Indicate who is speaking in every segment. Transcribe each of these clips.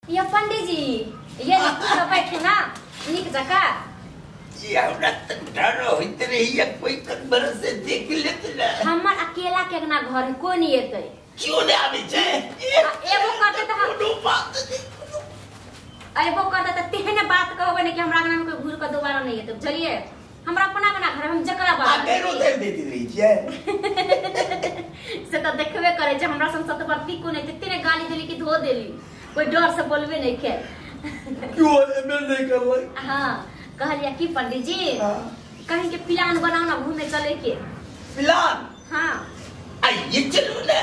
Speaker 1: ये पंडित जी ये बैठू ना नीक जकाँ।
Speaker 2: ये हमरा त डर होइत रही कोई कदबर से देख लेत ना।
Speaker 1: हमर अकेला के अंगना घर है, कोई नहीं एतै।
Speaker 2: क्यों नहीं आबै छै?
Speaker 1: एबो करते त
Speaker 2: कोनो बात नहीं,
Speaker 1: एबो करते त तेहने बात कहबै ने कि हमरा अंगना में कोई घूर के दोबारा नहीं एतै, बुझलिए? हमरा अपना अंगना घर हम जकरा बात
Speaker 2: आ गैरो धर देती रही छियै
Speaker 1: से त देखबे करै छै। हमरा संग सतबरती को नहीं तेने गाली देली कि धो देली, कोई डर से बोलबे नहीं के
Speaker 2: क्यों एमे नहीं करलै।
Speaker 1: हां कहलिया कि पंडित जी कहीं के प्लान बनाओ ना घूमे चले के।
Speaker 2: प्लान?
Speaker 1: हां
Speaker 2: आइए चलू ना।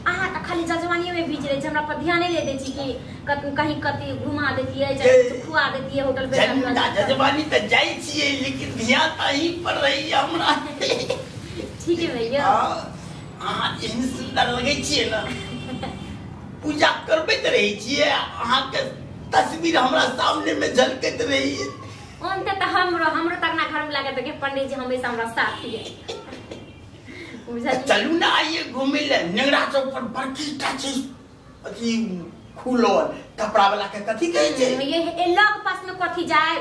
Speaker 1: अहाँ त खाली जजवानी में बीज रहे, हमरा पर ध्यान नहीं दे छी कि कहीं कति घुमा देती है, चाहे खुआ देती है होटल पे।
Speaker 2: जजवानी त जाई छियै लेकिन ध्यान त अहीं पर रही हमरा।
Speaker 1: ठीक है भैया।
Speaker 2: अहाँ एहन सुंदर लगै छियै ना, पूजा करबैत रहै छियै, अहाँ के तस्वीर हमरा सामने में झलकैत रही।
Speaker 1: ओनते त हमरो हमरो तक ना घर में लागत कि पंडित जी हमेशा हमरा साथ है।
Speaker 2: चलू ना आइए घूमे ले। नेंगरा चौक पर बड़की टा छै अथी खुलल कपड़ा वाला के कथी कहै छै
Speaker 1: ये लग पास में कथी जाए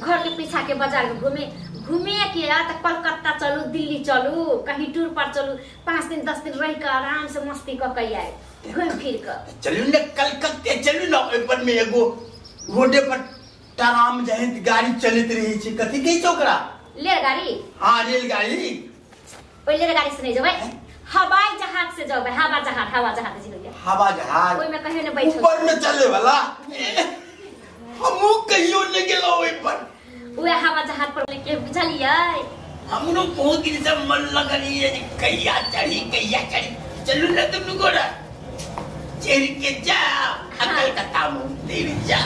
Speaker 1: घर के पीछा के बाजार में घूमे घूमे के आ त कलकत्ता चलू, दिल्ली चलू, कहीं टूर पर चलू, 5 दिन 10 दिन रह के आराम से मस्ती क के आए घूम फिर के।
Speaker 2: चलू ने कलकत्ते चलू ना। ओइ पर में एगो रोडे पर ट्राम जहन गाड़ी चलैत रहै छै, कथी कहै छै ओकरा?
Speaker 1: रेलगाड़ी।
Speaker 2: हां रेलगाड़ी।
Speaker 1: ओइ रेलगाड़ी से नहीं जेबै, हवाई जहाज से जेबै। हवा जहाज, हवा जहाज जी होइया।
Speaker 2: हवा जहाज
Speaker 1: ओइ में कहियो ने बैठो,
Speaker 2: ऊपर में चले वाला। हमहू कहियो ने गेलौ ओइ पर,
Speaker 1: ओए हवा जहाज पर लेके, बुझलियै?
Speaker 2: हमरो बहुत दिन से मन लगल है जे कहिया चढ़ी कहिया चढ़ी। चलू ना तुम गोरा चढ़ के जा कलकत्ता में उतर जा।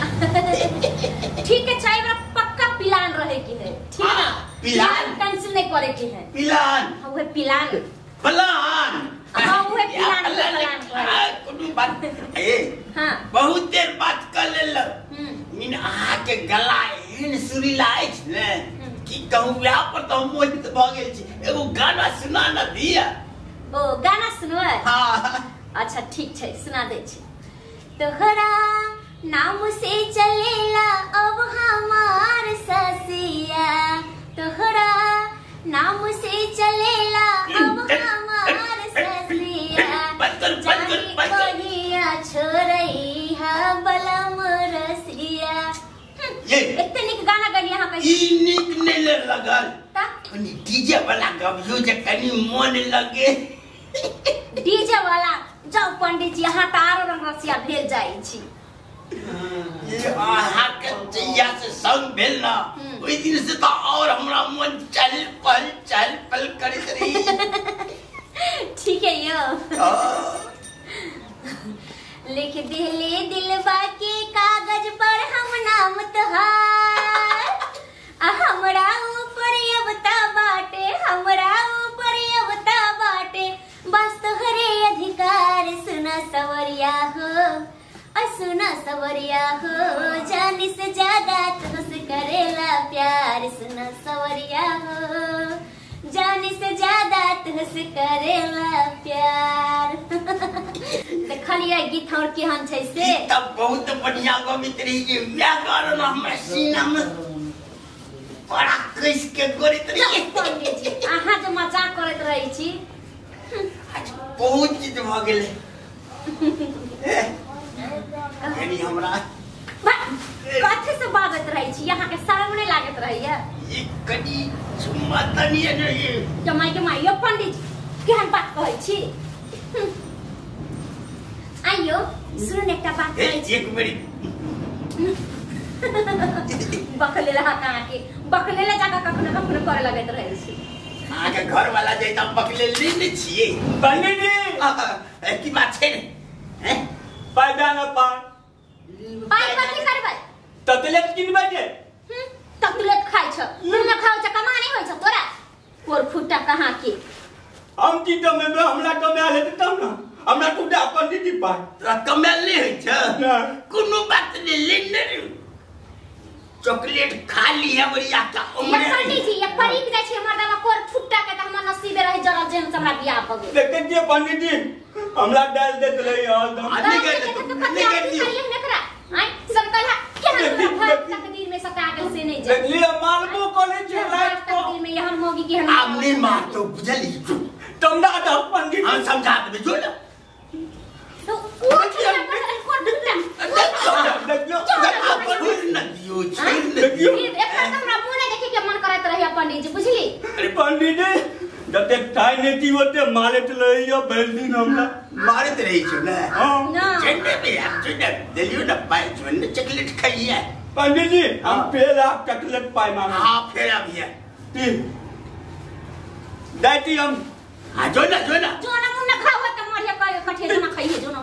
Speaker 1: ठीक है छै, हमरा पक्का प्लान रहे के है, ठीक ना?
Speaker 2: प्लान
Speaker 1: कैंसिल नहीं करे के है।
Speaker 2: प्लान?
Speaker 1: हां ओए प्लान
Speaker 2: प्लान।
Speaker 1: हां ओए प्लान प्लान
Speaker 2: कोनो बात। ए
Speaker 1: हां
Speaker 2: बहुत देर बात कर लेल। मीन अहाँ के गला एहन सुरीला अछि ने कि कहू वएह पर त हम मोहित भ गेल छी। एगो गाना सुना न दिया।
Speaker 1: ओ गाना सुनबै?
Speaker 2: हां
Speaker 1: अच्छा ठीक छै, सुना दै छी। तोहरा नाम से चलेला अब हमार ससिया, तोहरा नाम से चलेला अब हमार ससिया, कहिया छोरई हा बलम रसिया। एते नीक गाना गलिया अहाँ कहि।
Speaker 2: ई नीक नै लगल
Speaker 1: त
Speaker 2: कनी डीजे वाला गबियो जे कनी मन लगे।
Speaker 1: डीजे वाला? जाओ पंडित जी अहाँ त आरो रंग रसिया भेल जाइ छी।
Speaker 2: ये अहाँ के जहिया से संग भेल ना ओहि दिन से त और हमरा मन चल पल करैत रही।
Speaker 1: ठीक है यो। लिख दिली दिलवा के कागज पर हम नाम तोहार, हमरा ऊपर अबता बाटे, हमरा ऊपर अबता बाटे, बस तोहरे अधिकार। सुना सवरिया हो, सुना सवरिया हो, जाने से ज्यादा तुमसे करेला प्यार। सुना सवरिया हो, जाने से ज्यादा तुमसे करेला प्यार। देखलिए गीत और केहन छै से?
Speaker 2: तब बहुत बढ़िया गबैत रही जे वएह कारण हमरा सीना में बड़ा कस के करैत रही।
Speaker 1: पंडित जी अहाँ जे मजाक करैत रहै छी।
Speaker 2: आज बहुत चीज भ गेलै। यानी हमरा
Speaker 1: कथी से बाजैत रहै छी? अहाँ के शरम नहीं लागैत रहैया?
Speaker 2: ई कनी चुम्मा तनी ने
Speaker 1: जमाई के माई। यो पंडित जी केहन बात कहै छी? आइयो सुनू ने एकटा बात कहै छी।
Speaker 2: एक मिनट।
Speaker 1: बकलेला अहाँ के बकलेला जाका कखनो कखनो करे लगैत रहै छी।
Speaker 2: अहाँ के घर वाला जैता बकलेली नै छियै।
Speaker 3: पंडित जी
Speaker 2: की बात छै ने?
Speaker 3: पाइ न पाइ
Speaker 1: पाइ कथी करबै?
Speaker 3: ततलेट किनबै के?
Speaker 1: ततलेट खाइ छ, मुँह में खाउ छ, कमा नहीं होइ छ तोरा। कोर फुटा कहाँ के?
Speaker 3: हम की कमेबै? हमरा कमायल हेतै तब न। हमरा टूटा पंडित जी पाइ।
Speaker 2: तोरा कमायल नहीं होइ छ? कोनो बात नहीं, ले ने चॉकलेट खा ली है बढ़िया का उम्र।
Speaker 1: पंडित जी ये परीक जाइ छै हमर दावा कोर फुटा के त हमर नसीबे रहे जरा जेन हमरा बियाह भ गेल।
Speaker 3: देखै छियै पंडित जी हमरा डाल देत रही हरदम।
Speaker 2: नहीं कर दे, नहीं कर दियो। आब नहीं मारतो बुझली
Speaker 3: समझा दो पंडित
Speaker 2: हम समझा देबै जो ना
Speaker 1: तो उठ पंडित जी बुझली।
Speaker 3: अरे पंडित जी जते टाइम नहीं ओते मारैत रहैया भरि दिन हमरा
Speaker 2: मारैत रहै छौ ने। हां चंडे पे यार चंडे देलियो ना पाई चंडे चॉकलेट खाइए
Speaker 3: पंडित जी। हम फेर आप चॉकलेट पाई मांगे।
Speaker 2: हां फेर अभी
Speaker 3: दादी हम
Speaker 2: हां जो ना जो ना
Speaker 1: जो ना मुन्ना खाओ त मरिया कहे कठे जो ना खाइए जो ना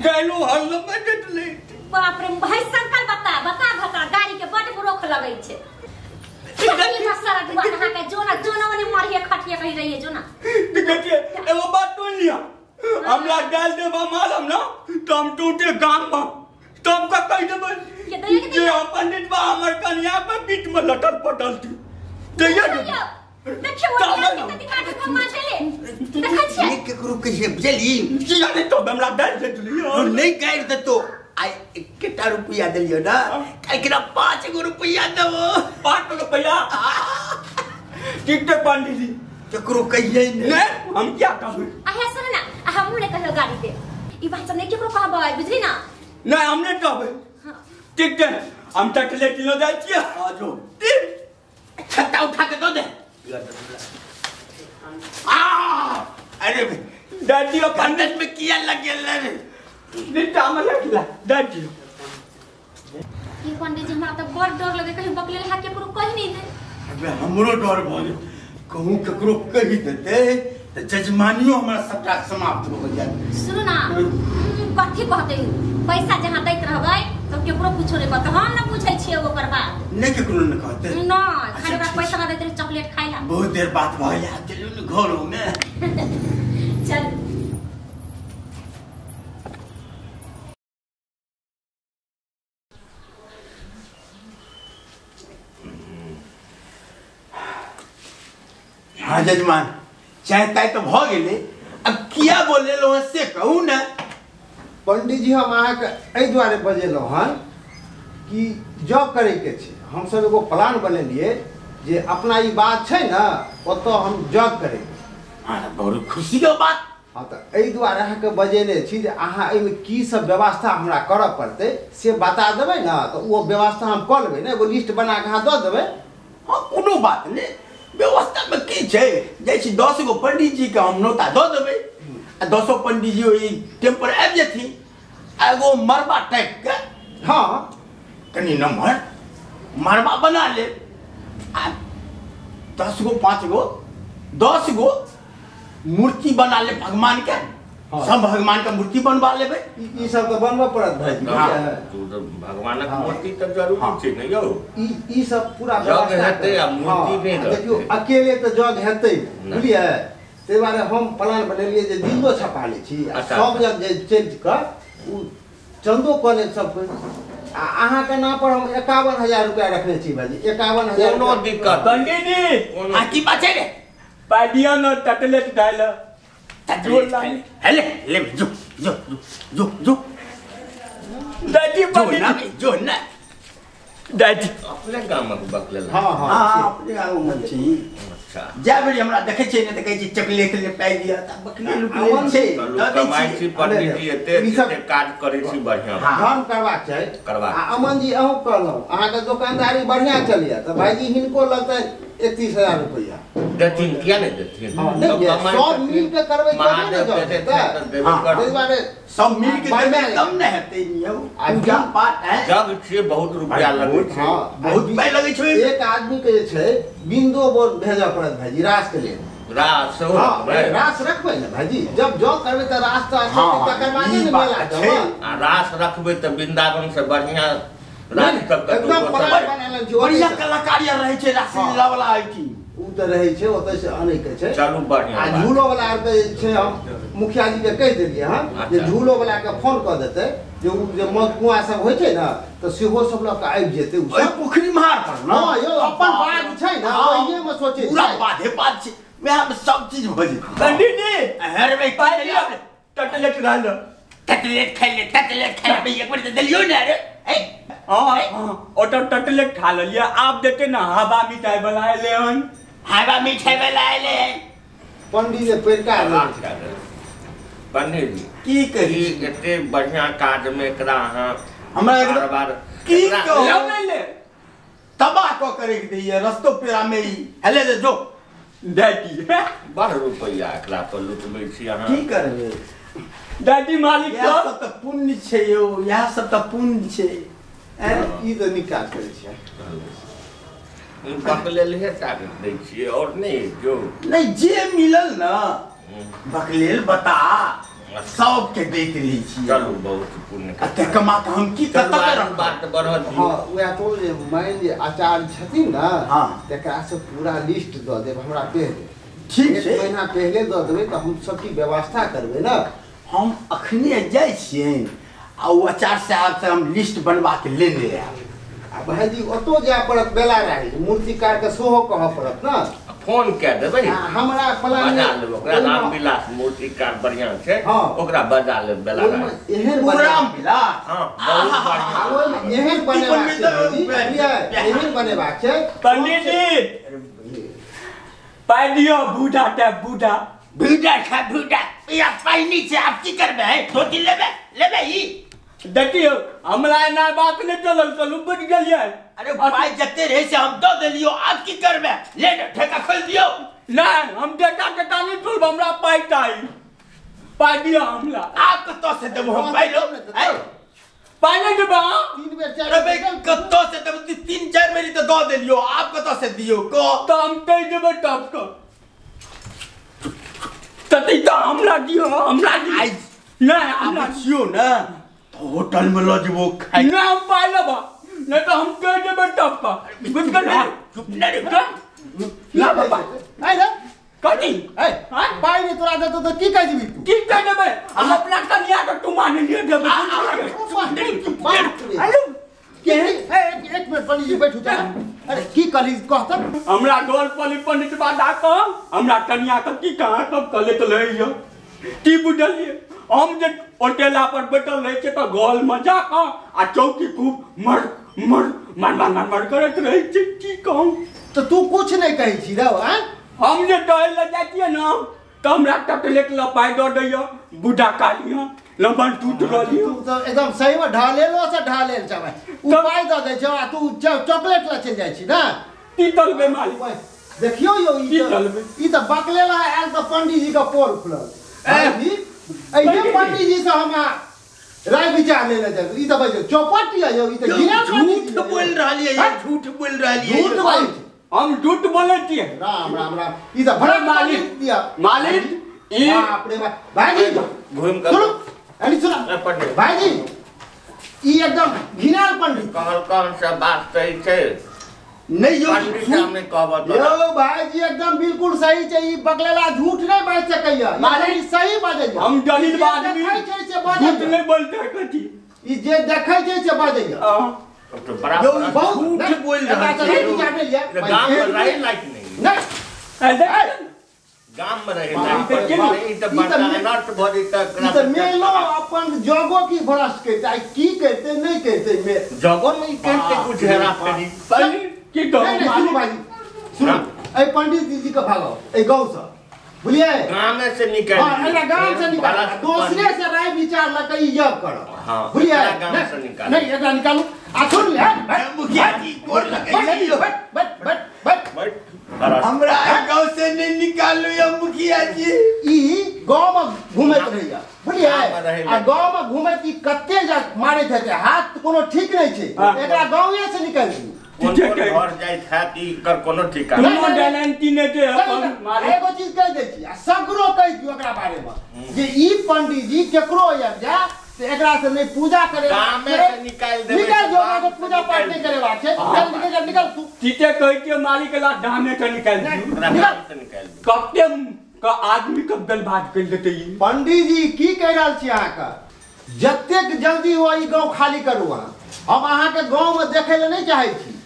Speaker 3: गैलो हल्लो में देतले।
Speaker 1: बाप रे भाई संकल बता बता बता गाड़ी के बड रोक लगै छै सारा दुआ नहा के जो ना जो ना ओने मरिया खटिया कहि रहिए जो ना।
Speaker 3: देखिए एगो बात सुन लिया हमरा डाल देबा मालम ना तो हम टूटे गाम में तो हम का कहि देबै जे हम पंडित बा हमर कन्या पे पीठ में लटल पटल थी दैया
Speaker 1: देखियो वो के दिमाग में मारले देखै छियै
Speaker 2: नहीं केकरो कहिए बुझली
Speaker 3: की जाने तो हमरा डाल देतली
Speaker 2: और नहीं गाइड देतो आई 1 रुपया देलियो ना काल के 5 गो रुपया देबो
Speaker 3: 5 रुपया ठीक है पंडित जी
Speaker 2: केकरो कहिए
Speaker 3: नहीं हम क्या कहबै।
Speaker 1: आहे सुन ना हमहु ने कहियो गाड़ी दे ई बात सब नहीं केकरो कहबै बुझली ना।
Speaker 3: नहीं हम नहीं कहबै।
Speaker 1: हां
Speaker 3: ठीक है हम चॉकलेट लो जाइ छियै।
Speaker 2: हां जो छत्ता उठा के दो दे आ अरे
Speaker 3: दादी
Speaker 2: पंडित में किया लग गेल रे
Speaker 3: निटा में लगला दादी
Speaker 1: ई पंडित जी हमरा त बड़ डर लगे कहीं बकलेल हा केकरो कहि नहीं दे।
Speaker 2: अबे हमरो डर भ गेल कहूं केकरो कहि देते त जजमानियो हमरा सबटा समाप्त हो जात।
Speaker 1: सुनू ना कथि कहते पैसा जहां दैत रहबै तो केकरो पूछो रे कहते हम ना पूछै छियै ओकर बात
Speaker 2: नहीं केकरो न कहते
Speaker 1: ना खाली ओकरा पैसा ना दैत रहे चॉकलेट खाइला।
Speaker 2: बहुत देर बात भ गेल चलू न घर में
Speaker 1: चल।
Speaker 2: हाँ जजमान चाय ताय तो भ गेलै अब किया बोले लो से कहू ना।
Speaker 4: पंडित जी हम अहाँके एहि दुआरे बजेलहुँ हन कि जॉब करैके छै। हमसब एगो प्लान बनेलियै जे अपना ई बात छै ने ओतऽ हम जॉब करेबै।
Speaker 2: हाँ बहुत खुशी के बात।
Speaker 4: हाँ तऽ एहि दुआरे अहाँके बजेने छी जे अहाँ एहिमे की सब व्यवस्था हमरा करऽ पड़तै से बता देबै ने तऽ ओ व्यवस्था हम कऽ लेबै ने एगो लिस्ट बना कऽ अहाँ दऽ देबै।
Speaker 2: हाँ कोनो बात नहि व्यवस्था में की छै जाइ छी 10 गो पंडित जी के हम नोता दऽ देबै आ 10 पंडित जी ओहि टाइम पर आबि जेथिन आ एगो मरबा टाइप के
Speaker 4: हाँ
Speaker 2: कनि नम्हर मरबा बना लेब आ 10 गो 5 गो 10 गो मूर्ति बना लेब भगवान के।
Speaker 4: हाँ।
Speaker 2: सब भगवान के मूर्ति बनवा लेबै।
Speaker 4: ई सब तऽ बनबऽ पड़त भाईजी।
Speaker 5: भगवानक मूर्ति तऽ जरूरी छै ने यौ।
Speaker 4: ई सब पूरा
Speaker 5: जग हेतै आ मूर्ति नहि रहतै।
Speaker 4: देखियौ अकेले तऽ जग हेतै बुझलियै ताहि दुआरे हम प्लान बनेलियै जे दिलो छपा लै छी आ सब जग जे चलि कऽ ओ चन्दो कऽ लेब सब कोइ। आ अहाँके नाम पर हम 51,000 रुपया रखने छी भाईजी 51,000।
Speaker 5: कोनो दिक्कत
Speaker 3: पंडित जी
Speaker 2: आ की बात छै रे
Speaker 3: पाइ दिअ न चॉकलेट खाइ लए।
Speaker 2: हेले ले जो जो जो जो
Speaker 3: दादी
Speaker 2: जो ना जो ना
Speaker 3: दादी
Speaker 5: अपने गामक बकलेल।
Speaker 4: हाँ हाँ
Speaker 2: अपने गामक छी।
Speaker 5: अच्छा
Speaker 2: जा बेरी हमरा देखै छियै ने तऽ कहै छी चॉकलेट ले पाइ दिअ त बकलेल उकलेल छै
Speaker 5: कमाइ छी पंडित जी एते एते काज करै छी बढ़िया
Speaker 4: धर्म करबाक छै। आ अमन जी अहूँ कहलहुँ अहाँके दोकानदारी बढ़िया चलैया तऽ भाईजी हिनको लगतै 31,000 रुपया
Speaker 5: देथिन किया नहीं देथिन।
Speaker 4: सब मिल के करबै तबे
Speaker 2: सब मिल के देबै तब ने हेतै यौ। पूजा पाठ है
Speaker 5: जग छै बहुत रुपया लगै छै
Speaker 2: बहुत पाइ लगै छै।
Speaker 4: एक आदमी के जे छै बिंदो बोल भेजऽ पड़त भाईजी रास के लेल।
Speaker 5: रास सेहो रखबै
Speaker 4: रास रखबै ने भाईजी जब जॉब करबै तऽ रास तऽ तकर बादे ने मेला छै।
Speaker 5: आ रास रखबै तऽ वृंदावन से बढ़िया रास सब
Speaker 4: एकदम प्लान बनायल छै।
Speaker 2: बढ़िया कलाकार यार रहै छै रासलीला वाला IT
Speaker 4: उ तऽ रहै छै ओतऽ से अनै के छै।
Speaker 5: चलू बढ़िया।
Speaker 4: आ झूलो वाला आर के छै हम मुखिया जी के कहि देलियै हन जे झूलो वाला के फोन कऽ देतै जे उ जे मौत कुआं सब होइ छै ने तऽ सेहो सब लऽ कऽ आबि जेतै उ
Speaker 2: ओहि पोखरि महार पर ने।
Speaker 4: हां यौ अपन बाध छै ने ओहिए मे सोचै
Speaker 2: पूरा बाधे बाध छै वएह मे सब चीज भऽ जेतै।
Speaker 3: पंडित जी
Speaker 2: अरे भाई
Speaker 3: पाइ दिअ चॉकलेट खा ले
Speaker 2: चॉकलेट खाइ ले चॉकलेट खाइ ले एक बेर तऽ देलियौ ने अरे
Speaker 3: हाँ ओतऽ चॉकलेट खा लेलियै आब देतै ने हवा मिठाई बला एलै हन।
Speaker 2: हावा मिठाई वाला आइले
Speaker 4: पंडित जे पैरका
Speaker 5: पंडित जी
Speaker 3: की कही
Speaker 5: एते बढ़िया काज में एकरा अहाँ
Speaker 3: हमरा
Speaker 5: बार-बार
Speaker 3: की कहू नहीं ले तबाह क करे के दैया रस्तो पेरा में ही हेले जे जो डैडी
Speaker 5: बड़ रुपैया एकरा पर लुटबै छी अहाँ
Speaker 3: की करबै डैडी मालिक
Speaker 2: इएह सब तऽ पुण्य छै यौ इएह सब तऽ पुण्य छै
Speaker 4: ई तऽ नीक काज करै छियै
Speaker 5: बकलेल हे टा दै छियै और नहीं जो
Speaker 2: नहीं जे मिलल ना बकलेल बता सबके दैत रहै छी
Speaker 5: चलू बहुत पुण्य
Speaker 2: एते कमा कऽ हम की कतऽ
Speaker 5: रखब बात बढ़त
Speaker 4: हां उएह तो जे मानि जे आचार्य छथिन ना
Speaker 2: हां
Speaker 4: तकरा से पूरा लिस्ट दऽ देब हमरा पहिले
Speaker 2: ठीक छै
Speaker 4: एक महीना पहिले दऽ देबै तऽ हम सब की व्यवस्था करबै ना
Speaker 2: हम अखने जाइ छियै आ ओ आचार्य साहब से हम लिस्ट बनवा के लेने आयब
Speaker 4: आ भाईजी ओतो जाय पड़त बेला रही मूर्तिकार के सेहो कहऽ पड़त ना
Speaker 5: फोन कए देबै
Speaker 4: हमरा फलाना
Speaker 5: बजा लेब ओकरा रामविलास मूर्तिकार बढ़िया छै
Speaker 4: हाँ।
Speaker 5: ओकरा बजा लेब बेला रही
Speaker 4: एहन
Speaker 2: रामविलास
Speaker 5: हां बहुत बढ़िया
Speaker 4: ओहिमे एहन बनेबाक छै एहन बनेबाक छै
Speaker 3: पंडित जी पाइ दियौ बूढ़ा टा बूढ़ा
Speaker 2: बूढ़ा खा बूढ़ा या पाइ नहि छै आब की करबै धोती लेबै लेबै ई
Speaker 3: देखियौ हमरा एना बात नहि चलल चलू बुझि गेलियै
Speaker 2: अरे पाइ जते रहै से हम दऽ देलियौ आब की करबै ले ठेका खोलि दियौ
Speaker 3: नहि हम ठेका टेका नहि खोलब हमरा पाइ चाही पाइ दिअ हमरा
Speaker 2: आब कतऽ से देबौ हम पाइ लो
Speaker 3: पाइ नहि देबै
Speaker 4: तीन बेर चारि
Speaker 2: अरे कतऽ से देबौ तीन चारि बेरी तऽ दऽ देलियौ आब कतऽ से दियौ कह
Speaker 3: तऽ हम कहि देबै टप कऽ तते तऽ हमरा दियौ हमरा दियौ नहि हमरा
Speaker 2: छियौ ने होटल में लऽ जेबो खाइ
Speaker 3: नहि हम पाइ लेबऽ नहीं तो हम कह देबै टप कऽ बुझि गेलियै
Speaker 2: चुप नहि रे
Speaker 3: ना बाबा
Speaker 4: आइ रे
Speaker 3: कथी
Speaker 4: ए पाइ नहि तोरा देतौ तऽ की कहि देबी तू
Speaker 3: की कहि देबै हम अपना कनिया के तू मानि लिअ देबै
Speaker 4: हेलो के एक मिनट पंडित जी बैठू जा अरे की कहली कह तऽ
Speaker 3: हमरा डोल पली पंडित बादा कह हमरा कनिया के की कहाँ सब कहले तऽ लइयो की बुझलियै हम जे होटेला पर बैठल रहै छियै तऽ गोल में जा कऽ आ चौकी खूब मर मर मर मर मर मर करैत रहै छै की कहूँ
Speaker 4: तऽ तू कुछ नहि कहै छी रौ आँय
Speaker 3: हम जे टहल लए जाइ छियै ने तऽ हमरा टटलेट लए पाइ दऽ दैया बूढ़ा कालिया लम्बन टूट रहल
Speaker 4: तू तऽ एकदम सहीमे ढालेलो से ढालेल छबै ओ पाइ दऽ दै छौ आ तू चॉकलेट लए चलि जाइ छी ने
Speaker 3: की चलबै मालिक
Speaker 4: देखियौ यौ ई तऽ बकलेला आयल तऽ पंडीजी के पोल खुलल एहि पंडीजी से हम राय विचार ले ले जाब ई तऽ बाजू चौपट यौ ई तऽ
Speaker 2: झूठ बोल रहल ये झूठ बोल रहल ये
Speaker 4: झूठ बाजै
Speaker 3: हम झूठ बोलै छियै
Speaker 4: राम राम राम ई तऽ भरा
Speaker 3: मालिक मालिक ई
Speaker 4: बाप रे बाप भाईजी
Speaker 5: घुमि कऽ
Speaker 4: सुनू अरे सुन भाईजी ई एकदम घिनाल पंडित
Speaker 5: कहल कौन सा बात सही छै
Speaker 2: नहीं यो
Speaker 5: सामने कहबत
Speaker 4: यो भाईजी एकदम बिल्कुल सही छै ई बकलेला झूठ नहीं बाजि सकैया मालिक सही बाजैया
Speaker 3: हम दलित आदमी
Speaker 4: देखै छै से बाजैया
Speaker 3: झूठ नहीं बोलते कथी
Speaker 4: ई जे देखै छै से बाजैया
Speaker 5: तो बड़ा
Speaker 2: झूठ बोल रहल छै
Speaker 5: गाम में रहे लायक नहीं
Speaker 3: नहीं
Speaker 5: गाम में रहे लायक नहीं ई त बड़ा अनर्थ भ जेतै
Speaker 4: ई त मेलो अपन जगो की भ्रष्ट करतै की करतै नहीं करतै मे
Speaker 5: जगो नहीं करतै कुछ हेरा फेरी
Speaker 3: की कहू
Speaker 4: नहीं सुनू भाई सुनू ए पंडित जी के भागो ए गांव से बुझलियै
Speaker 5: गाम से निकाल
Speaker 4: हां एकरा गांव से निकाल दोसरे से राय विचार ल के ई यज्ञ करो
Speaker 5: हां
Speaker 4: बुझलियै
Speaker 5: गांव से निकाल
Speaker 4: नहीं एकरा निकालू आ सुन ले
Speaker 2: मुखिया जी गोर लगै छी
Speaker 4: बैठ बैठ बैठ बैठ
Speaker 5: बैठ
Speaker 2: हमरा गांव से नहीं निकालू या मुखिया जी
Speaker 4: ई गांव में घुमैत रहैया बुझलियै आ गांव में घुमैत ई कते जा मारैत हेतै हाथ कोनो ठीक नहीं छै एकरा गांवे से निकाल दियौ
Speaker 5: कोन घर जाइत हैत ई कर कोनो ठिकाना
Speaker 3: कोनो गारंटी नहि छै अपन मालिक
Speaker 4: एगो चीज कहि दै छी आ सगरो कहि दियौ एकरा बारे में जे ई पंडित जी केकरो आबि जाय तऽ एकरा से नहि पूजा करे
Speaker 5: गामे से निकालि देबै
Speaker 4: निकालि दियौ ओकरा से पूजा पाठ नहि करेबाक छै चल निकल निकल तू
Speaker 3: ठीके कहै छियै मालिक ला गामे से निकालि दियौ
Speaker 4: निकल
Speaker 5: से निकालि दियौ
Speaker 3: कते के आदमी के बर्बाद करि देतै ई
Speaker 4: पंडित जी की कहि रहल छी अहाँके जतेक जल्दी हो ई गाँव खाली करू अहाँ हम अहाँके गाँवमे देखै लए नहि चाहै छी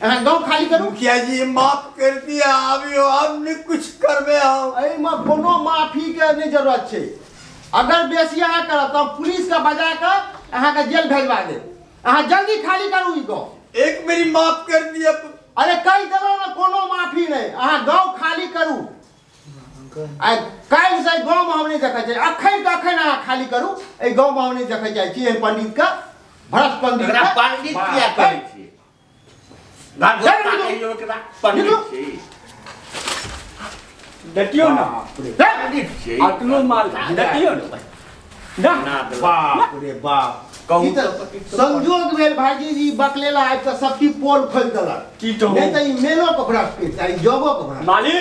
Speaker 4: अहाँ गाँव खाली करू
Speaker 2: मुखिया जी माफ कर दिया अभी हम नहीं कुछ करबे हम
Speaker 4: एहिमे कोनो माफी के नहीं जरूरत छै अगर बेसी अहाँ करब तऽ हम पुलिस के बजा कऽ अहाँके जेल भेजवा देब अहाँ जल्दी खाली करू ई गाँव
Speaker 2: एक मेरी माफ कर दिया
Speaker 4: अरे कहि देलहुँ ने कोनो माफी नहीं, अहाँ गाँव खाली करू। आ काल्हि से गाँवमे हम नहीं देखै चाहै, अखन के अखन अहाँ खाली करू। एहि गाँवमे हम नहीं देखै चाहै छी एहन पंडित के, भ्रष्ट पंडित के।
Speaker 5: पंडित किया कहै छी? पंडित छी
Speaker 3: देखियो ना,
Speaker 5: पंडित छी
Speaker 3: अपनो माल देखियो ना।
Speaker 4: बाप रे बाप, संजोग भेल भाईजी जी बकलेला आबि कऽ सब की पोल खोलि देलक। नहीं तऽ ई मेलो के भ्रष्ट करितै, ई जगो के भ्रष्ट।
Speaker 3: मालिक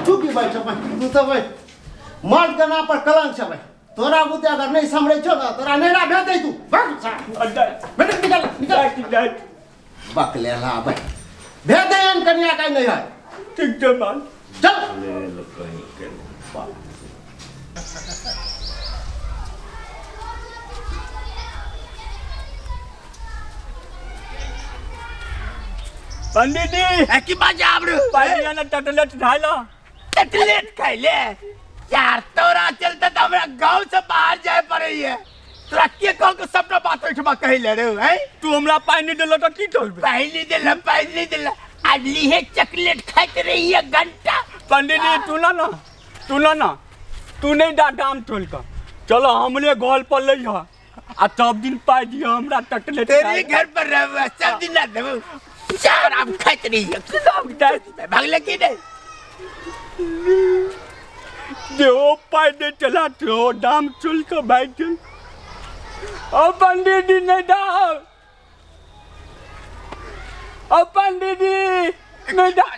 Speaker 4: तू की बैठ तू तऽ बैठ, मर्द के नाम पर कलंक छै। तोरा बुते अगर नहीं सम्हरै छौ ने तोरा नैरा भेजतै। तू भाग, निकल निकल। बकलेला बैठ, भेज दे एहन कनिया के नहीं है।
Speaker 3: ठीक छै माल,
Speaker 4: चल।
Speaker 3: पंडित जी
Speaker 2: की बात रे?
Speaker 3: पंडित ने टटलेट खाइला।
Speaker 2: टटलेट खाइले यार, तोरा चलते तो हमरा गांव से बाहर जाए पड़े है। तोरा के कह के सबटा बात ओठमा कहिले रे? हैं
Speaker 3: तू हमरा पानी देला त की करबे?
Speaker 2: पानी देला, पानी देला। आज लीहे चॉकलेट खाइत रहिए घंटा।
Speaker 3: पंडित जी तू ना ना, तू ना ना, तू नहीं दा दाम तोल का। चलो हमरे घर पर लइहा आ सब दिन पाई दिया हमरा टटलेट।
Speaker 2: तेरे घर पर रहबे सब दिन ना देबो। चार आम खाइत रहिए, भागले की नहीं?
Speaker 3: जो पाई दे चला तो दाम चुल के भाई चल। ओ पंडित जी नहीं दाओ, ओ पंडित जी नहीं दाओ।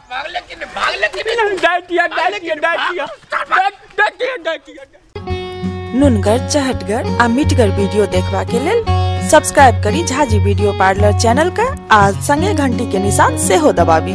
Speaker 2: भागले की नहीं? भागले की नहीं?
Speaker 3: डाटिया डाटिया डाटिया डाटिया डाटिया।
Speaker 6: नुनगर, चहटगर आ मिठगर वीडियो देखबा के लेल सब्सक्राइब करी झाजी वीडियो पार्लर चैनल का आ संगे घंटी के निशान सेहो दबाबी।